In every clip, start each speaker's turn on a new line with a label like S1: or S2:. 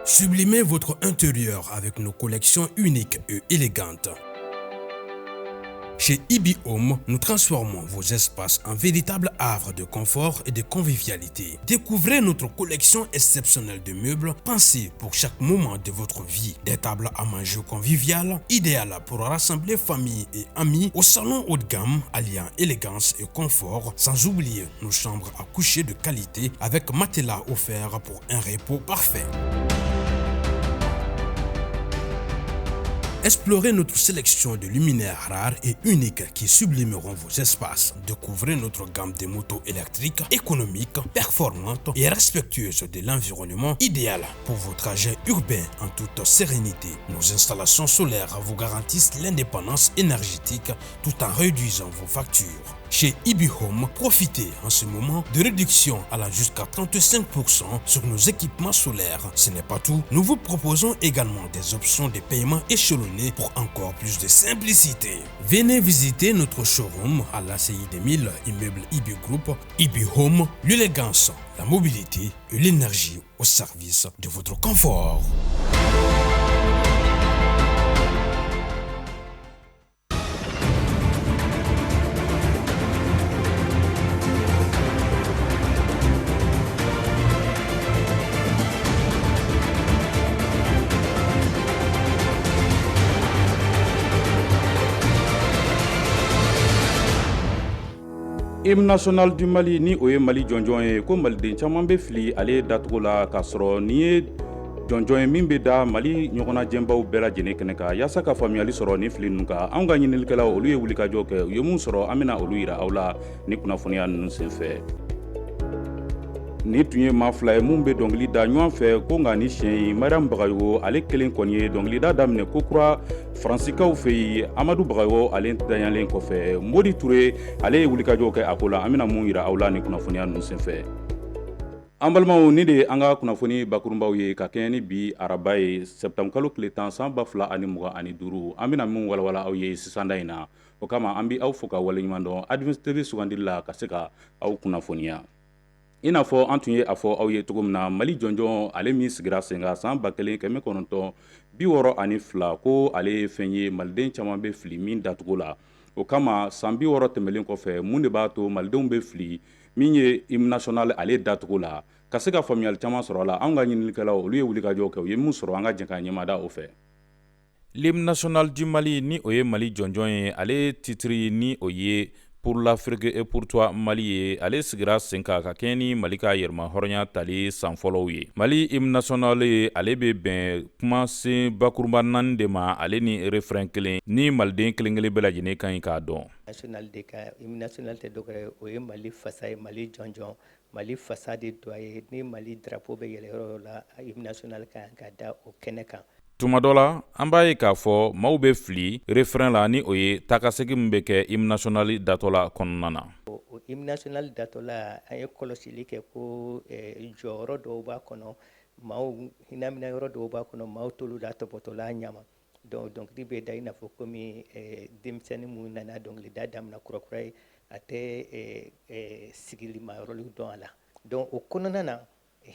S1: Sublimez votre intérieur avec nos collections uniques et élégantes. Chez Ibi Home, nous transformons vos espaces en véritables havres de confort et de convivialité. Découvrez notre collection exceptionnelle de meubles pensés pour chaque moment de votre vie. Des tables à manger conviviales, idéales pour rassembler famille et amis au salon haut de gamme, alliant élégance et confort, sans oublier nos chambres à coucher de qualité avec matelas offert pour un repos parfait. Explorez notre sélection de luminaires rares et uniques qui sublimeront vos espaces. Découvrez notre gamme de motos électriques, économiques, performantes et respectueuses de l'environnement, idéal pour vos trajets urbains en toute sérénité. Nos installations solaires vous garantissent l'indépendance énergétique tout en réduisant vos factures. Chez Ibi Home, profitez en ce moment de réductions allant jusqu'à 35% sur nos équipements solaires. Ce n'est pas tout, nous vous proposons également des options de paiement échelonnées pour encore plus de simplicité. Venez visiter notre showroom à l'ACI 2000, immeuble Ibi Group, Ibi Home, l'élégance, la mobilité et l'énergie au service de votre confort.
S2: Hymne national du Mali ni o ye Mali jɔnjɔn ye ko maliden caman bɛ fili ale dacogo la k'a sɔrɔ nin ye jɔnjɔn ye min bɛ da Mali ɲɔgɔnnajɛbaw bɛɛ lajɛlen kɛnɛ kan yaasa ka faamuyali sɔrɔ ni fili ninnu kan anw ka ɲininikɛlaw olu ye wulikajɔ kɛ u ye mun sɔrɔ an bɛna olu yira aw la ni kunnafoniya ninnu senfɛ. Nin tun ye maa fila ye mun bɛ dɔnkili da ɲɔgɔn fɛ ko nka ni siɲɛ in Mariam Bagayogo ale kelen kɔni ye dɔnkilida daminɛ kokura Faransikaw fɛ yen Amadu Bagayogo ale ntanyalen kɔfɛ Modi Ture ale ye wulikajɔ kɛ a ko la an bɛna mun yira aw la ni kunnafoniya ninnu senfɛ. An balimaw nin de ye an ka kunnafoni bakurunbaw ye ka kɛɲɛ ni bi araba ye septembre kalo tile 10 san 2025 an bɛna min walawala aw ye sisanda in na o kama an bɛ aw fo ka waleɲuman dɔn Advance TV sugandili la ka se ka aw kunnafoniya. I n'a fɔ an tun ye a fɔ aw ye cogo min na Mali jɔnjɔn ale min sigira sen kan san 1962 ko ale ye fɛn ye maliden caman bɛ fili min dacogo la o kama san 60 tɛmɛnlen kɔfɛ mun de b'a to malidenw bɛ fili min ye hymne national ale dacogo la ka se ka faamuyali caman sɔrɔ a la anw ka ɲininikɛlaw olu ye wulikajɔ kɛ u ye min sɔrɔ an ka jɛ ka ɲɛmada o fɛ. L'hymne national du Mali ni o ye Mali jɔnjɔn ye ale titiri ni o ye pour l'Afrique et pour toi Mali ye ale sigira sen kan ka kɛɲɛ ni Mali ka yɛrɛmahɔrɔnya tali san fɔlɔw ye Mali hymne national ye ale bɛ bɛn kumasen bakurunba naani de ma ale ni refrain kelen ni maliden kelen kelen bɛɛ lajɛlen ka ɲi k'a dɔn.
S3: National de ka hymne national tɛ dɔwɛrɛ ye o ye Mali fasa ye Mali jɔnjɔn Mali fasa de don a ye ni Mali drapeau bɛ yɛlɛ yɔrɔ o yɔrɔ la hymne national ka kan ka da o kɛnɛ kan.
S2: Tuma dɔ la an b'a ye k'a fɔ maaw bɛ fili refrain la ni o ye taakasegin min bɛ kɛ hymne national datɔla kɔnɔna na.
S3: O hymne national datɔla an ye kɔlɔsili kɛ ko jɔyɔrɔ dɔw b'a kɔnɔ maaw hinɛminɛ yɔrɔ dɔw b'a kɔnɔ maaw t'olu latɔpɔtɔla ɲɛ ma donc dɔnkili bɛ da i n'a fɔ komi denmisɛnnin min nana dɔnkilida daminɛ kurakura ye a tɛ sigilima yɔrɔw dɔn a la donc o kɔnɔna na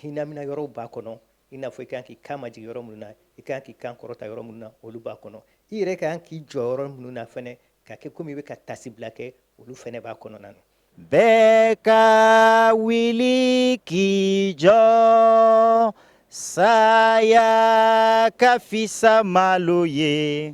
S3: hinɛminɛ yɔrɔw b'a kɔnɔ i n'a fɔ i kan k'i kan majigin yɔrɔ minnu na i kan k'i kan kɔrɔta yɔrɔ minnu na olu b'a kɔnɔ i yɛrɛ ka kan k'i jɔ yɔrɔ minnu na fɛnɛ ka kɛ komi i bɛ ka tasibila kɛ olu fɛnɛ b'a kɔnɔna na.
S4: Bɛɛ ka wuli k'i jɔ saya ka fisa malo ye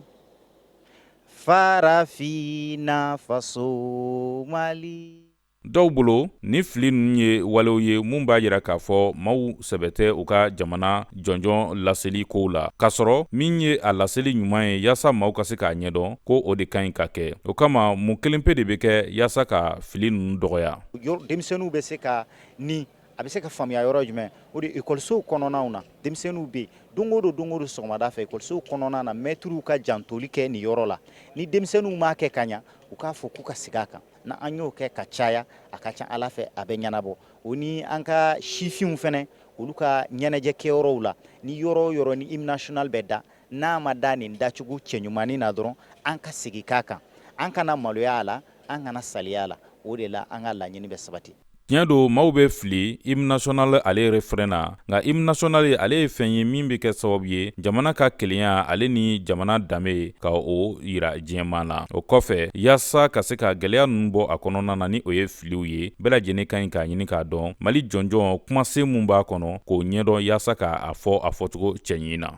S4: farafinna faso Mali.
S2: Dɔw bolo ni fili ninnu ye walew ye mun b'a jira k'a fɔ maaw sɛbɛ tɛ u ka jamana jɔnjɔn laseli kow la k'a sɔrɔ min ye a laseli ɲuman ye yaasa maaw ka se k'a ɲɛdɔn ko o de ka ɲi ka kɛ o kama mun kelen pe de bɛ kɛ yaasa ka fili ninnu dɔgɔya.
S4: Denmisɛnninw bɛ se ka ni a bɛ se ka faamuya yɔrɔ jumɛn o de ekɔlisow kɔnɔnaw na denmisɛnninw bɛ yen don o don don o don sɔgɔmada fɛ ekɔlisow kɔnɔna na mɛtiriw ka jantoli kɛ nin yɔrɔ la ni denmisɛnninw m'a kɛ ka ɲa u k'a fɔ k'u ka segin a kan n'an y'o kɛ ka caya a ka ca ala fɛ a bɛ ɲɛnabɔ o ni an ka sifinw fana olu ka ɲɛnajɛ kɛyɔrɔw la ni yɔrɔ o yɔrɔ ni hymne national bɛ da n'a ma da nin dacogo cɛɲumannin na dɔrɔn an ka segin k'a kan an kana maloya a la an kana saliya a la o de la an ka laɲini bɛ sabati.
S2: Tiɲɛ don, maaw bɛ fili hymne national ale refrain na, nka hymne national ale ye fɛn ye min bɛ kɛ sababu ye jamana ka kelenya ale ni jamana danbe ka o yira diɲɛmaa na. O kɔfɛ, yaasa ka se ka gɛlɛya ninnu bɔ a kɔnɔna na, ni o ye filiw ye, bɛɛ lajɛlen ka ɲi k'a ɲini k'a dɔn Mali jɔnjɔn kumasen mun b'a kɔnɔ, k'o ɲɛdɔn yaasa k'a fɔ a fɔcogo cɛɲi na.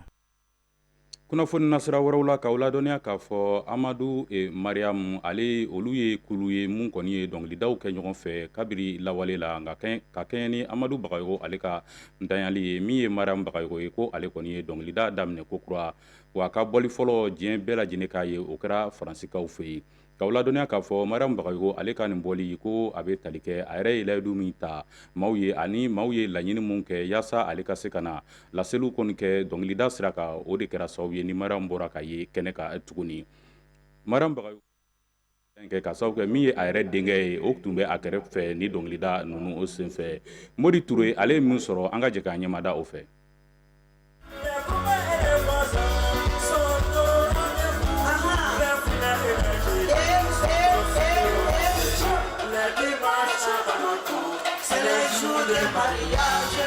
S2: Kunnafoni nasira wɛrɛw la, k'aw ladɔnniya k'a fɔ Amadu Mariam ale, olu ye kulu ye mun kɔni ye dɔnkilidaw kɛ ɲɔgɔn fɛ kabiri lawale la, nka ka kɛɲɛ ni Amadu Bagayogo ale ka ntanyali ye, min ye Mariam Bagayogo ye, ko ale kɔni ye dɔnkilida daminɛ kokura, wa a ka bɔli fɔlɔ diɲɛ bɛɛ lajɛlen k'a ye, o kɛra Faransikaw fɛ yen. K'aw ladɔnniya k'a fɔ Mariam Bagayogo ale ka nin bɔli, ko a bɛ tali kɛ a yɛrɛ ye layidu min ta maaw ye ani maaw ye laɲini mun kɛ yaasa ale ka se ka na laseliw kɔni kɛ dɔnkilida sira kan, o de kɛra sababu ye ni Mariam bɔra ka ye kɛnɛ kan tuguni. Mariam Bagayogo kɛ ka sababu kɛ min ye a yɛrɛ denkɛ ye, o tun bɛ a kɛrɛfɛ ni dɔnkilida ninnu o senfɛ. Modi Ture ale ye min sɔrɔ, an ka jɛ k'a ɲɛmada o fɛ.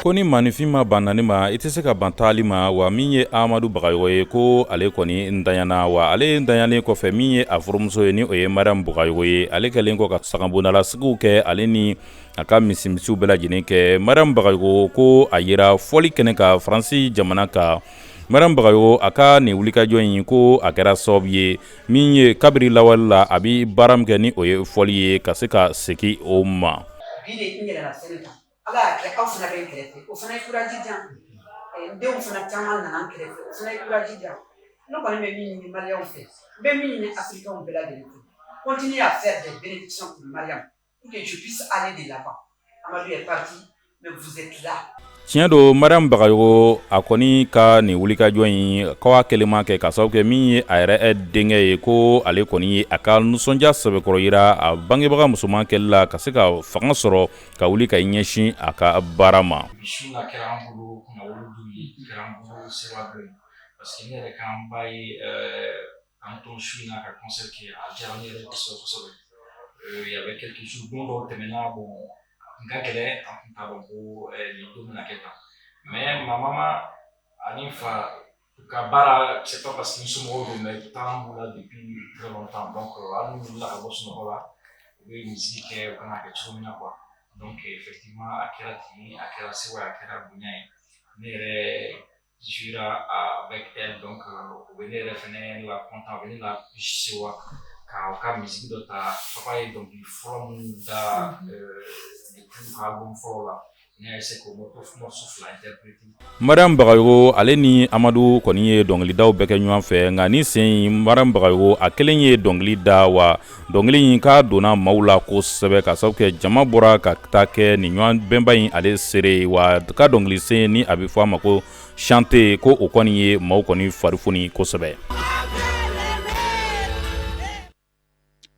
S2: Ko ni maaninfin ma ban nani ma, i tɛ se ka ban taali ma. Wa min ye Amadu Bagayogo ye, ko ale kɔni ntanyana, wa ale ntanyalen kɔfɛ, min ye a furumuso ye, ni o ye Mariam Bagayogo ye, ale kɛlen kɔ ka sagabondalasigiw kɛ, ale ni a ka misimisiw bɛɛ lajɛlen kɛ. Mariam Bagayogo ko a yera fɔli kɛnɛ kan Faransi jamana kan. Mariam Bagayogo a ka nin wulikajɔ in, ko a kɛra sababu ye min ye kabiri lawale la a bɛ baara min kɛ, ni o ye fɔli ye, ka se ka segin o ma.
S5: Bi de n yɛlɛla scène kan, Ala y'a kɛ aw fana bɛ n kɛrɛfɛ, o fana ye courage di yan. N denw fana caman nana n kɛrɛfɛ, o fana ye courage di yan. Ne kɔni bɛ min ɲini Maliyɛnw fɛ, n bɛ min ɲini Africains bɛɛ lajɛlen fɛ, continuez à faire des bénédictions pour Mariam pour que je puisse aller de l'avant. Amadou est parti, mais vous êtes là.
S2: Tiɲɛ don, Mariam Bagayogo a kɔni ka nin wulikajɔ in, ko a kelen ma kɛ, ka sababu kɛ min ye a yɛrɛ denkɛ ye, ko ale kɔni ye a ka nisɔndiya sɛbɛkɔrɔ yira a bangebaga musoman kɛli la ka se ka fanga sɔrɔ ka wuli ka ɲɛsin a ka baara ma.
S6: Bi su na kɛra an bolo kunnawolo don ye, kɛra an bolo sewa don ye, parce que ne yɛrɛ k'an ba ye an to su in na ka concert kɛ, a diyara ne yɛrɛ kosɛbɛ kosɛbɛ. Il y avait quelques jours, don dɔw tɛmɛna, bon, a tun ka gɛlɛn, an tun t'a dɔn ko nin don bɛna kɛ tan, mais ma mama ani fa u ka baara, c'est pas parce que n somɔgɔw don, mais temps b'u la depuis très longtemps. Donc hali n'u wulila ka bɔ sunɔgɔ la, u bɛ musique kɛ, u kan ka kɛ cogo min na quoi. Donc effectivement, a kɛra ten, a kɛra sewa ye, a kɛra bonya ye. Ne yɛrɛ jouera avec elle, donc u bɛ ne yɛrɛ fɛnɛ la content, u bɛ ne la sewa ka u ka musique dɔ ta. Papa ye dɔnkili fɔlɔ minnu da depuis u ka album fɔlɔ la, ne y'a essayer k'o morceau fila interpréter.
S2: Mariam Bagayogo ale ni Amadu kɔni ye dɔnkilidaw bɛɛ kɛ ɲɔgɔn fɛ, nka ni sen in, Mariam Bagayogo a kelen ye dɔnkili da, wa dɔnkili in k'a donna maaw la kosɛbɛ, ka sababu kɛ jama bɔra ka taa kɛ nin ɲɔgɔn bɛnba in ale seere, wa ka dɔnkili sen ni a bɛ fɔ a ma ko chanté, ko o kɔni ye maaw kɔni fari foni kosɛbɛ.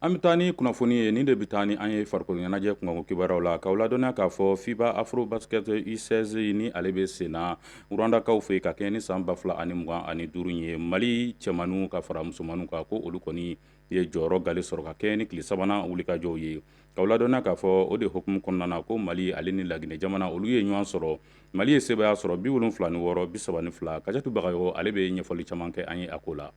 S2: An bɛ taa ni kunnafoni ye nin de bɛ taa ni an ye farikolo ɲɛnajɛ kunkanko kibaruyaw la, k'aw ladɔnniya k'a fɔ FIBA Afro Basket U16 ni ale bɛ sen na Rwandakaw fɛ ka kɛɲɛ ni san 2025 ye, Mali cɛmanninw ka fara musomanninw kan, ko olu kɔni ye jɔyɔrɔ gale sɔrɔ ka kɛɲɛ ni tile sabanan wulikajɔw ye. K'aw ladɔnniya k'a fɔ o de hukumu kɔnɔna na, ko Mali ale ni Laginɛ jamana, olu ye ɲɔgɔn sɔrɔ. Mali ye sebaaya sɔrɔ 76-32. Kajatu Bagayogo ale bɛ ɲɛfɔli caman kɛ an ye a ko la.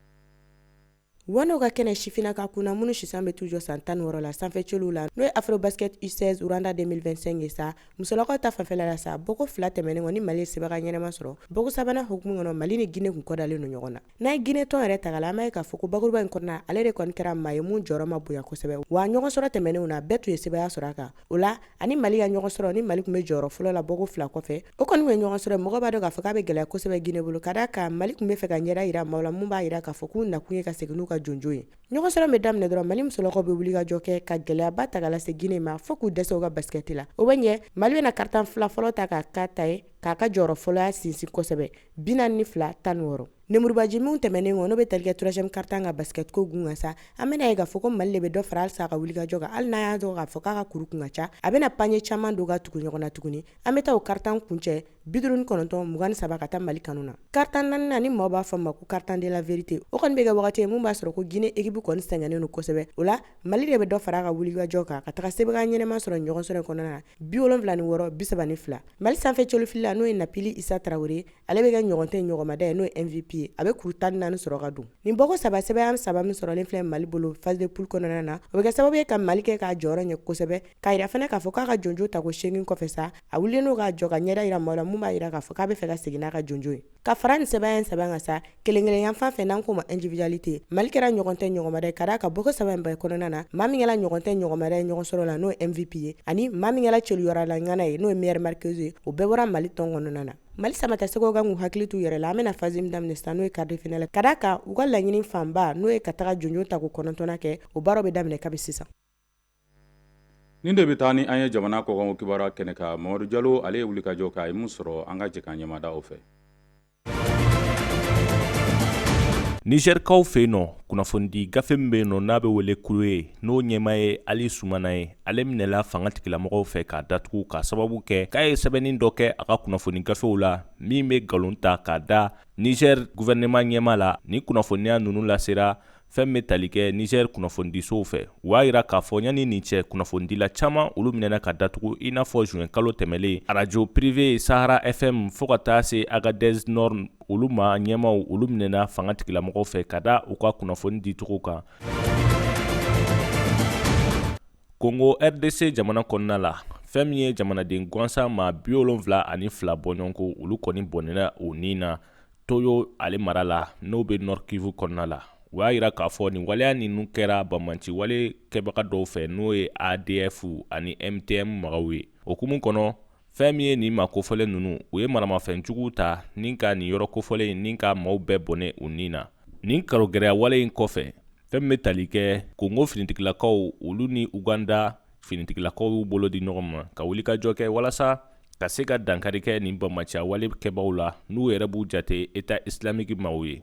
S7: Wano ka kɛnɛ sifinnaka kunna minnu sisan bɛ t'u jɔ san 16 la sanfɛcɛliw la, n'o ye Afrobasket U16 Rwanda 2025 ye sa. Musolakaw ta fanfɛla la sa, bɔko fila tɛmɛnen kɔ ni Mali ye sebaga ɲɛnama sɔrɔ, bɔko sabanan hukumu kɔnɔ, Mali ni Guinée kun kɔdalen don ɲɔgɔn na. N'a ye Guinée tɔn yɛrɛ ta k'a la, an b'a ye k'a fɔ ko bakuruba in kɔnɔna, ale de kɔni kɛra maa ye mun jɔyɔrɔ ma bonya kosɛbɛ, wa ɲɔgɔn sɔrɔ tɛmɛnenw na, bɛɛ tun ye sebaaya sɔrɔ a kan. O la, ani Mali ka ɲɔgɔn sɔrɔ ni Mali tun bɛ jɔyɔrɔ fɔlɔ la bɔko fila kɔfɛ, o kɔni tun ye ɲɔgɔn sɔrɔ, mɔgɔ b'a dɔn k'a fɔ k'a bɛ gɛlɛya kosɛbɛ Guinée bolo, ka d'a kan Mali tun bɛ fɛ ka ɲɛda jira maaw la mun b'a jira k'a fɔ k'u nakun ye ka segin n'u ka jonjo ye. Ɲɔgɔn sɔrɔ bɛ daminɛ dɔrɔn, Mali musolakaw bɛ wulikajɔ kɛ ka gɛlɛyaba ta ka lase Guinée ma fo k'u dɛsɛ u ka basikɛti la. O bɛ ɲɛ, Mali bɛna carton fila fɔlɔ ta k'a ka ta ye k'a ka jɔyɔrɔ fɔlɔya sinsin kosɛbɛ, 42-16. Nemurubaji minnu tɛmɛnen kɔ, n'o bɛ tali kɛ troisième quart-temps ka basket ko gun kan sa, an bɛna ye k'a fɔ ko Mali de bɛ dɔ fara halisa a ka wulikajɔ kan. Hali n'a y'a dɔn k'a fɔ k'a ka kuru kun ka ca, a bɛna panier caman don ka tugu ɲɔgɔn na tuguni. An bɛ taa o quart-temps kuncɛ 59-23 ka taa Mali kanu na. Quart-temps naaninan, ni maaw b'a fɔ a ma ko quart-temps de la vérité, o kɔni bɛ kɛ wagati ye mun b'a sɔrɔ ko Guinée équipe kɔni sɛgɛnnen don kosɛbɛ. O la, Mali de bɛ dɔ fara a ka wulikajɔ kan ka taga sebaaya ɲɛnama sɔrɔ ɲɔgɔn sɔrɔ kɔnɔna na, 76-32. Mali sanfɛ colofilila, n'o ye Napili Isa Tarawele, ale bɛ kɛ ɲɔgɔn tɛ ɲɔgɔnmada ye, n'o ye MVP ye. A bɛ kuru 14 sɔrɔ ka don. Nin bɔko saba, sebaaya saba min sɔrɔlen filɛ Mali bolo phase de poule kɔnɔna na, o bɛ kɛ sababu ye ka Mali kɛ k'a jɔyɔrɔ ɲɛ kosɛbɛ, k'a yira fana k'a fɔ k'a ka jɔnjɔn tako 8 kɔfɛ sa, a wulilen n'o k'a jɔ ka ɲɛda yira maaw la mun b'a yira k'a fɔ k'a bɛ fɛ ka segin n'a ka jɔnjɔn ye. Ka fara nin sebaaya in saba kan sa, kelen kelen yan fan fɛ, n'an k'o ma individualité, Mali kɛra ɲɔgɔn tɛ ɲɔgɔnmada ye, ka d'a kan bɔko saba in bɛɛ kɔnɔna na, maa min kɛra ɲɔgɔn tɛ ɲɔgɔnmada ye ɲɔgɔn sɔrɔ la, n'o ye MVP ye, ani maa min kɛra celuyɔrɔla ŋana ye, n'o ye meilleur marqueuse ye, o bɛɛ bɔra Mali tɔn kɔnɔna na. Mali samatasɛgɛw kan k'u hakili t'u yɛrɛ la. An bɛna phase min daminɛ sisan, n'o ye quart de finale, ka d'a kan u ka laɲini fanba, n'o ye ka taga jɔnjɔn tako 9nan kɛ, o baaraw bɛ daminɛ kabi sisan.
S2: Nin de bɛ taa ni an ye jamana kɔkan kibaruya kɛnɛ kan. Mamadu Jalo, ale ye wulikajɔ kɛ, a ye mun sɔrɔ, an ka jɛ k'an ɲɛmada o fɛ.
S8: Nizɛrikaw fɛ yen nɔ, kunnafonidi gafe min bɛ yen nɔ n'a bɛ wele Courrier, n'o ɲɛmaa ye Ali Sumana ye, ale minɛla fanga tigilamɔgɔw fɛ k'a datugu k'a sababu kɛ k'a ye sɛbɛnni dɔ kɛ a ka kunnafoni gafew la min bɛ nkalon ta k'a da Nizɛri gouvernement ɲɛmaa la. Ni kunnafoniya ninnu lasera fɛn bɛ tali kɛ Niger kunnafonidisow fɛ, u y'a jira k'a fɔ yanni nin cɛ, kunnafonidila caman olu minɛna ka datugu, i n'a fɔ juin kalo tɛmɛlen arajo privé Sahara FM fo ka taa se Agadez Nord, olu maa ɲɛmaaw olu minɛna fanga tigilamɔgɔw fɛ ka da u ka kunnafoni dicogo kan. Kongo RDC jamana kɔnɔna la, fɛn min ye jamanaden gansan maa 72 bɔɲɔgɔnko, olu kɔni bɔnɛna u ni na Toyo ale mara la, n'o bɛ Nord Kivu kɔnɔna la. U y'a jira k'a fɔ nin waleya ninnu kɛra banbaanci wale kɛbaga dɔw fɛ, n'o ye ADF ani MTM magaw ye. O hukumu kɔnɔ, fɛn min ye nin maa kofɔlen ninnu, u ye maramafɛnjuguw ta ni ka nin yɔrɔ kofɔlen in ni ka maaw bɛɛ bɔnɛ u ni na. Nin karogɛlɛya wale in kɔfɛ, fɛn min bɛ tali kɛ Kongo finitigilakaw, olu ni Uganda finitigilakaw y'u bolo di ɲɔgɔn ma ka wulikajɔ kɛ walasa ka se ka dankari kɛ nin banbaanciya wale kɛbaaw la, n'u yɛrɛ b'u jate État islamique maaw ye.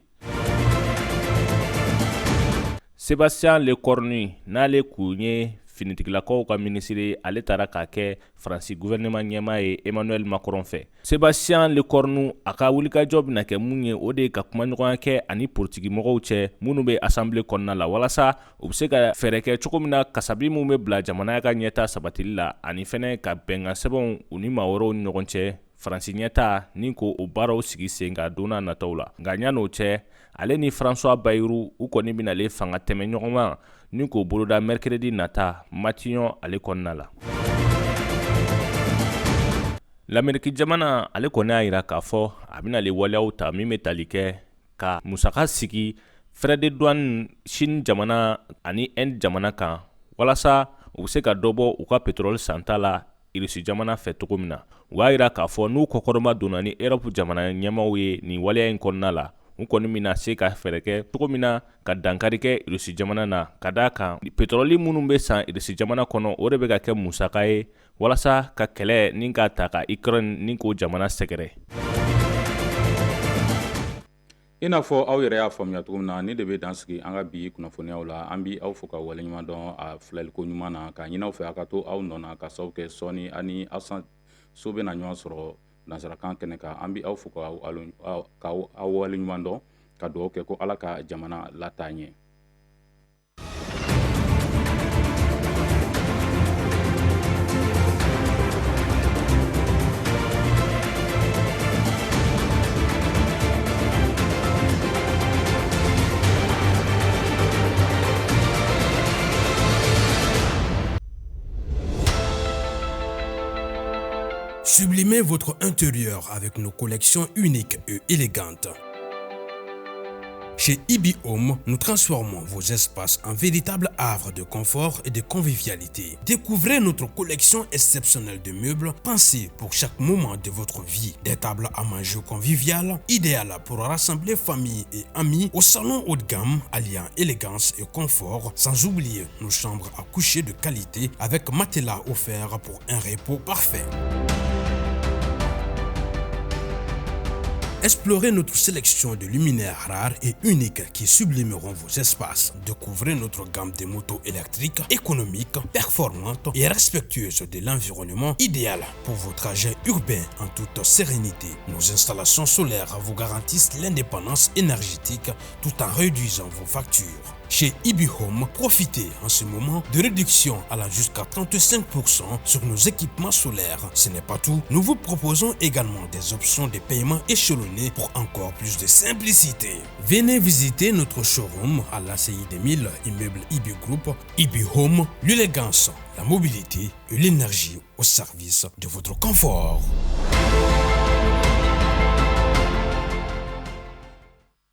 S8: Sébastien Lecornu, n'ale kun ye finitigilakaw ka minisiri, ale taara k'a kɛ Faransi gouvernement ɲɛmaa ye Emmanuel Macron fɛ. Sébastien Lecornu a ka wulikajɔ bɛna kɛ mun ye, o de ye ka kumaɲɔgɔnya kɛ ani politikimɔgɔw cɛ minnu bɛ assemblée kɔnɔna la, walasa u bɛ se ka fɛɛrɛ kɛ cogo min na kasabi min bɛ bila jamana ka ɲɛtaa sabatili la, ani fɛnɛ ka bɛnkan sɛbɛnw u ni maa wɛrɛw ni ɲɔgɔn cɛ Faransi ɲɛtaa ni ko o baaraw sigi sen kan don n'a nataw la. Nka yan'o cɛ, ale ni François Bayrou u kɔni bɛna ale fanga tɛmɛ ɲɔgɔnma ni k'o boloda mercredi nata Matignon ale kɔnɔna la. Lameriki jamana ale kɔni y'a jira k'a fɔ a bɛna ale waleyaw ta min bɛ tali kɛ ka musaka sigi frais de douane Chine jamana ani Inde jamana kan, walasa u bɛ se ka dɔ bɔ u ka pétrole santa la Irisi jamana fɛ cogo min na. U y'a jira k'a fɔ n'u kɔkɔrɔma donna ni Europe jamana ɲɛmaaw ye nin waleya in kɔnɔna la, u kɔni bɛna se ka fɛɛrɛ kɛ cogo min na ka dankari kɛ Irisi jamana na, ka d'a kan pétrole minnu bɛ san Irisi jamana kɔnɔ, o de bɛ ka kɛ musaka ye walasa ka kɛlɛ ni ka ta ka Ukraine ni k'o jamana sɛgɛrɛ.
S2: I n'a fɔ aw yɛrɛ y'a faamuya cogo min na, nin de bɛ dan sigi an ka bi kunnafoniyaw la. An bɛ aw fo ka waleɲuman dɔn a filɛliko ɲuman na, k'a ɲini aw fɛ aw ka to aw nɔ na, ka sababu kɛ sɔɔni ani Asan so bɛna ɲɔgɔn sɔrɔ nansarakan kɛnɛ kan. An bɛ aw fo k'aw waleɲuman dɔn, ka dugawu kɛ ko Ala ka jamana lataa ɲɛ.
S1: Sublimez votre intérieur avec nos collections uniques et élégantes. Chez Ibi Home, nous transformons vos espaces en véritables havres de confort et de convivialité. Découvrez notre collection exceptionnelle de meubles pensés pour chaque moment de votre vie. Des tables à manger conviviales, idéales pour rassembler famille et amis au salon haut de gamme, alliant élégance et confort, sans oublier nos chambres à coucher de qualité avec matelas offert pour un repos parfait. Explorez notre sélection de luminaires rares et uniques qui sublimeront vos espaces. Découvrez notre gamme de motos électriques économiques, performantes et respectueuses de l'environnement, idéal pour vos trajets urbains en toute sérénité. Nos installations solaires vous garantissent l'indépendance énergétique tout en réduisant vos factures. Chez IB Home, profitez en ce moment de réductions allant jusqu'à 35% sur nos équipements solaires. Ce n'est pas tout, nous vous proposons également des options de paiement échelonnées pour encore plus de simplicité. Venez visiter notre showroom à l'ACI 2000, immeuble IB Group. IB Home, l'élégance, la mobilité et l'énergie au service de votre confort.